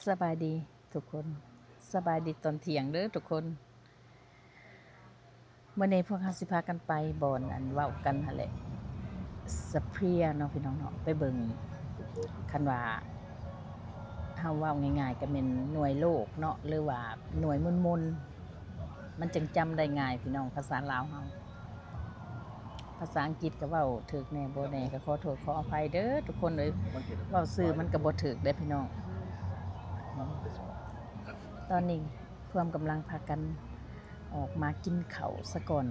ສະບາຍດີທຸກຄົນ, ສະບາຍດີຕອນທ່ຽງເດີທຸກຄົນ. ມື້ນີ້ພວກເຮົາຊິພາກັນໄປບ່ອນອັນເວົ້າກັນຫັ້ນແຫຼະ ສະເພຍເນາະພີ່ນ້ອງເນາະ, ໄປເບິ່ງ ຄັນວ່າເຮົາເວົ້າງ່າຍໆກໍແມ່ນໜ່ວຍໂລກເນາະ ຫຼືວ່າໜ່ວຍມົນໆ ມັນຈັ່ງຈຳໄດ້ງ່າຍພີ່ນ້ອງ, ພາສາລາວເຮົາ. ພາສາອັງກິດກໍເວົ້າຖືກແດ່ບໍ່ແດ່ກໍຂໍໂທດຂໍອະໄພເດີທຸກຄົນເອີຍ, ເວົ້າຊື່ມັນກໍບໍ່ຖືກເດ້ພີ່ນ້ອງ. ຕອນນີ້ພວມກຳລັງພາກັນອອກມາກິນເຂົ້າສາກ່ອນ,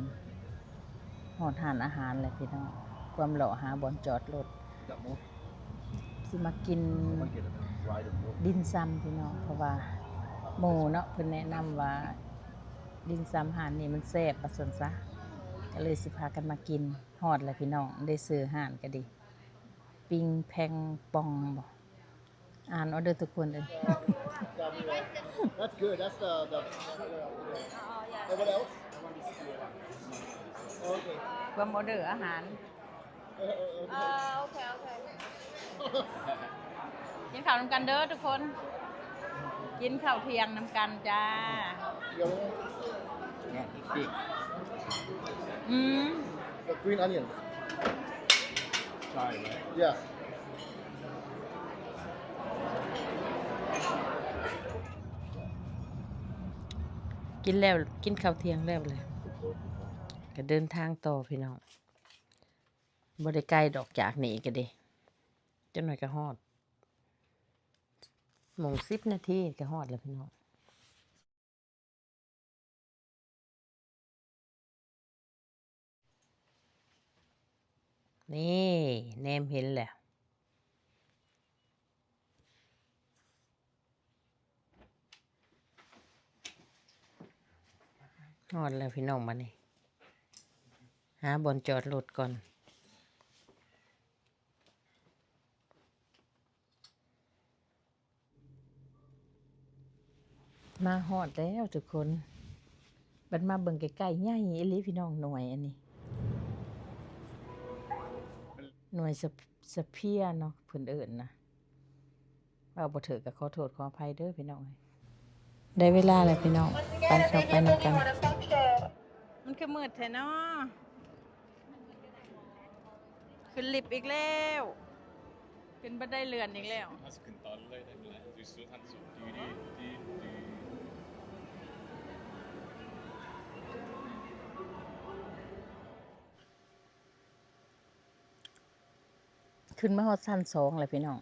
ຮອດຮ້ານອາຫານແລ້ວພີ່ນ້ອງ, ພວມເລາະຫາບ່ອນຈອດລົດ ຊິມາກິນດິ່ນຊຳພີ່ນ້ອງ, ເພາະວ່າໝູ່ເນາະ ເພິ່ນແນະນຳວ່າດິ່ນຊຳຮ້ານນີ້ມັນແຊບວ່າຊັ້ນຊະ, ກໍເລີຍຊິພາກັນມາກິນ. ຮອດແລ້ວພີ່ນ້ອງ, ໄດ້ຊື່ຮ້ານກໍດີ ປິງແພງປ່ອງບໍ ອ່ານເອົາເດີທຸກຄົນເອີຍ. That's good. That's the, the, everyone else? Okay. ພວມອອເດີອາຫານ. ອ່າ ໂອເຄ ໂອເຄ ກິນເຂົ້ານຳກັນເດີທຸກຄົນ, ກິນເຂົ້າທ່ຽງນຳກັນຈ້າ. ອືມ The green onions. Thai, right? Yeah. ກິນແລ້ວ ກິນເຂົ້າທ່ຽງແລ້ວແຫຼະ ກໍເດີນທາງຕໍ່ພີ່ນ້ອງ. ບໍ່ໄດ້ໄກດອກຈາກນີ້ກໍເດ້, ຈັກໜ້ອຍກໍຮອດ, ໂມງສິບນາທີກໍຮອດແລ້ວພີ່ນ້ອງ. ນີ້ ແນມເຫັນແລ້ວ. ຮອດແລ້ວພີ່ນ້ອງ, ບາດນີ້ຫາບ່ອນຈອດລົດກ່ອນ. ມາຮອດແລ້ວທຸກຄົນ, ບັດມາເບິ່ງໃກ້ໆ ໃຫຍ່ອີ່ຫຼີພີ່ນ້ອງ. ໜ່ວຍອັນນີ້ ໜ່ວຍສະ ສະເພຍເນາະ ເພິ່ນເອີ້ນນະ. ເວົ້າບໍ່ຖືກກໍຂໍໂທດຂໍອະໄພເດີພີ່ນ້ອງເອີຍ. ໄດ້ເວລາແລ້ວພີ່ນ້ອງ, ໄປເຂົ້າໄປນຳກັນ. ມັນຄືມືດແທ້ເນາະ, ຂຶ້ນລິບອີກແລ້ວ, ຂຶ້ນບັນໄດເລື່ອນອີກແລ້ວ. ຂຶ້ນມາຮອດຊັ້ນສອງແລ້ວພີ່ນ້ອງ,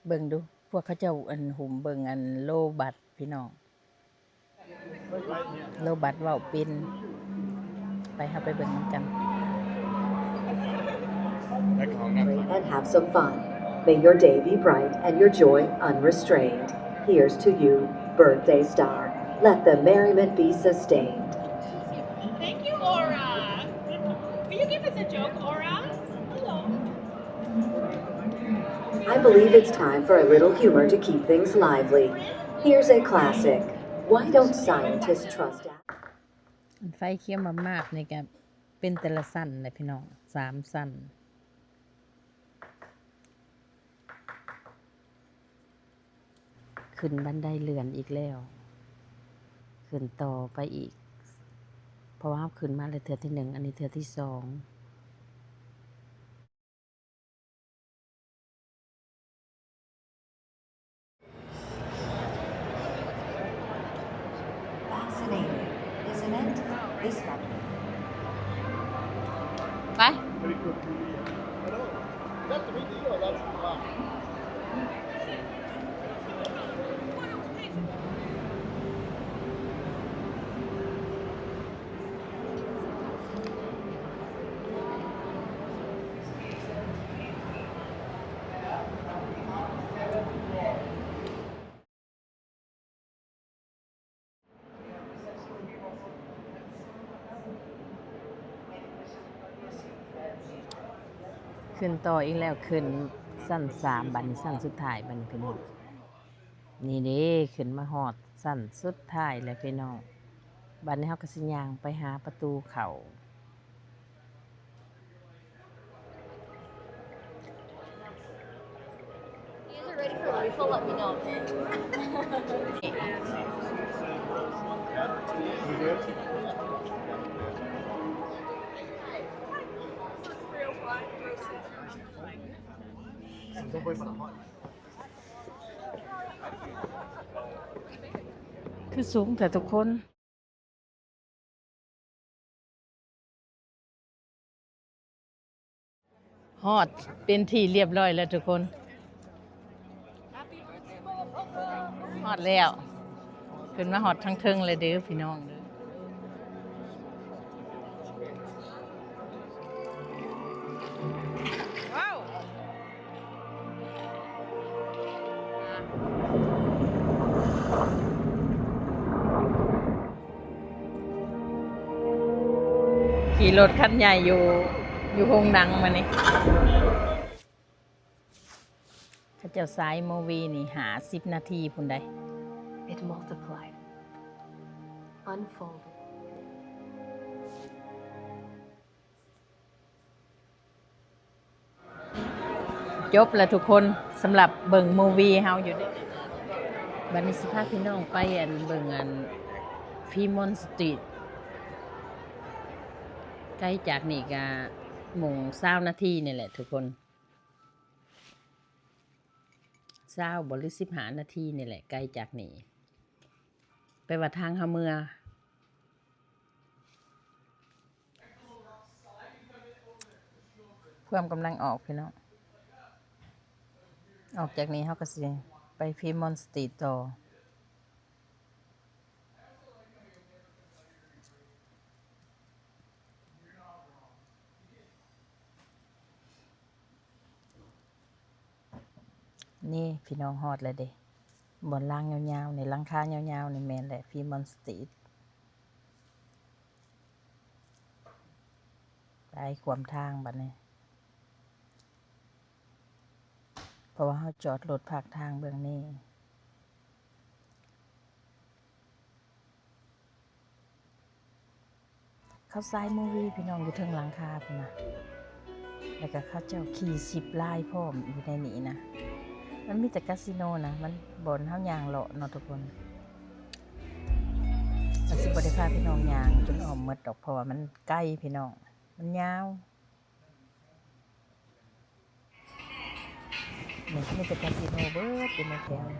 ເບິ່ງດູ ພວກເຂົາເຈົ້າ ອັນ ຫຸ້ມເບິ່ງ ອັນ ໂລບັດພີ່ນ້ອງ, ໂລບັດເວົ້າເປັນ. ໄປ ເຮົາໄປເບິ່ງນຳກັນ. And have some fun. May your day be bright and your joy unrestrained. Here's to you, birthday star. Let the merriment be sustained. Thank you, Aura. Will you give us a joke, Aura? Hello. I believe it's time for a little humor to keep things lively. Here's a classic. Why don't scientists trust a- ອັນໄຟຂຽວມາບໆ ນີ້ກໍເປັນແຕ່ລະຊັ້ນແຫຼະພີ່ນ້ອງ, ສາມຊັ້ນ. ຂຶ້ນບັນໄດເລື່ອນອີກແລ້ວ, ຂຶ້ນຕໍ່ໄປອີກ, ເພາະວ່າເຮົາຂຶ້ນມາແລ້ວເທື່ອທີໜຶ່ງ, ອັນນີ້ເທື່ອທີສອງ. Fascinating, isn't it? This ໄປ ຂຶ້ນຕໍ່ອີກແລ້ວ, ຂຶ້ນຊັ້ນສາມ ບັດນີ້ ຊັ້ນສຸດທ້າຍບັດນີ້ພີ່ນ້ອງ. ນີ້ເດ້ ຂຶ້ນມາຮອດຊັ້ນສຸດທ້າຍແລ້ວພີ່ນ້ອງ, ບັດນີ້ເຮົາກໍຊິຍ່າງໄປຫາປະຕູເຂົ້າ. Ready for refill? Let me know, okay? ຄືສູງແທ້ທຸກຄົນ. ຮອດເປັນທີ່ລຽບຮ້ອຍແລ້ວທຸກຄົນ. ຮອດແລ້ວ. ຂຶ້ນມາຮອດທາງເທິງແລ້ວເດີພີ່ນ້ອງເດີ. ຂີ່ລົດຄັນໃຫຍ່ຢູ່ ຢູ່ໂຮງໜັງມານີ້. ເຂົາເຈົ້າສາຍໂມວີນີ້ຫ້າສິບນາທີພຸ້ນໃດ໋. It multiplied, unfolded. ຈົບແລ້ວທຸກຄົນ ສຳລັບເບິ່ງໂມວີເຮົາຢູ່ນີ້. ບັດນີ້ຊິພາພີ່ນ້ອງໄປ ອັນ ເບິ່ງ ອັນ Fremont Street. ໄກຈາກນີ້ກະໂມງຊາວນາທີນີ້ແຫຼະທຸກຄົນ. ຊາວບໍ່ ຫຼື ສິບຫ້ານາທີນີ້ແຫຼະ ໄກຈາກນີ້. ແປວ່າທາງເຮົາເມືອ ພວມກຳລັງອອກພີ່ນ້ອງ. ອອກຈາກນີ້ເຮົາກໍຊິໄປ Fremont Street ຕໍ່. ນີ້ພີ່ນ້ອງ ຮອດແລ້ວເດ້ ບ່ອນລາງຍາວໆນີ້ ຫຼັງຄາຍາວໆນີ້ ແມ່ນແຫຼະ Fremont Street. ໄປຂວາມທາງບັດນີ້ ເພາະວ່າເຮົາຈອດລົດພາກທາງເບື້ອງນີ້. ເຂົາສາຍໂມວີພີ່ນ້ອງ ຢູ່ເທິງຫຼັງຄາພຸ້ນນະ ແລ້ວກໍເຂົາເຈົ້າຂີ່ຊິບລາຍພ້ອມຢູ່ໃນນີ້ນະ. ມັນມີແຕ່ກາສິໂນນະ ມັນບ່ອນເຮົາຍ່າງເລາະເນາະທຸກຄົນ. ກໍຊິບໍ່ໄດ້ພາພີ່ນ້ອງຍ່າງຈົນອ້ອມໝົດດອກ ເພາະວ່າມັນໄກພີ່ນ້ອງ ມັນຍາວ. ນີ້ມີແຕ່ກາສິໂນເບິດຢູ່ໃນແຖວນີ້.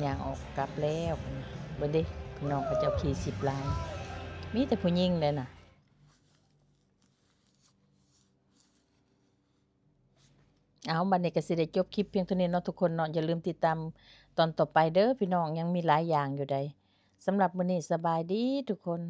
ຍ່າງອອກກັບແລ້ວ ເບິ່ງເດ້ ພີ່ນ້ອງເຂົາເຈົ້າຂີ່ຊິບລາຍ ມີແຕ່ຜູ້ຍິງເດ້ນະ. ເອົາ ບັດນີ້ກໍຊິໄດ້ຈົບຄລິບພຽງເທົ່ານີ້ເນາະທຸກຄົນເນາະ. ຢ່າລືມຕິດຕາມຕອນຕໍ່ໄປເດີພີ່ນ້ອງ ຍັງມີຫຼາຍຢ່າງຢູ່ໃດ໋. ສຳລັບມື້ນີ້ສະບາຍດີທຸກຄົນ.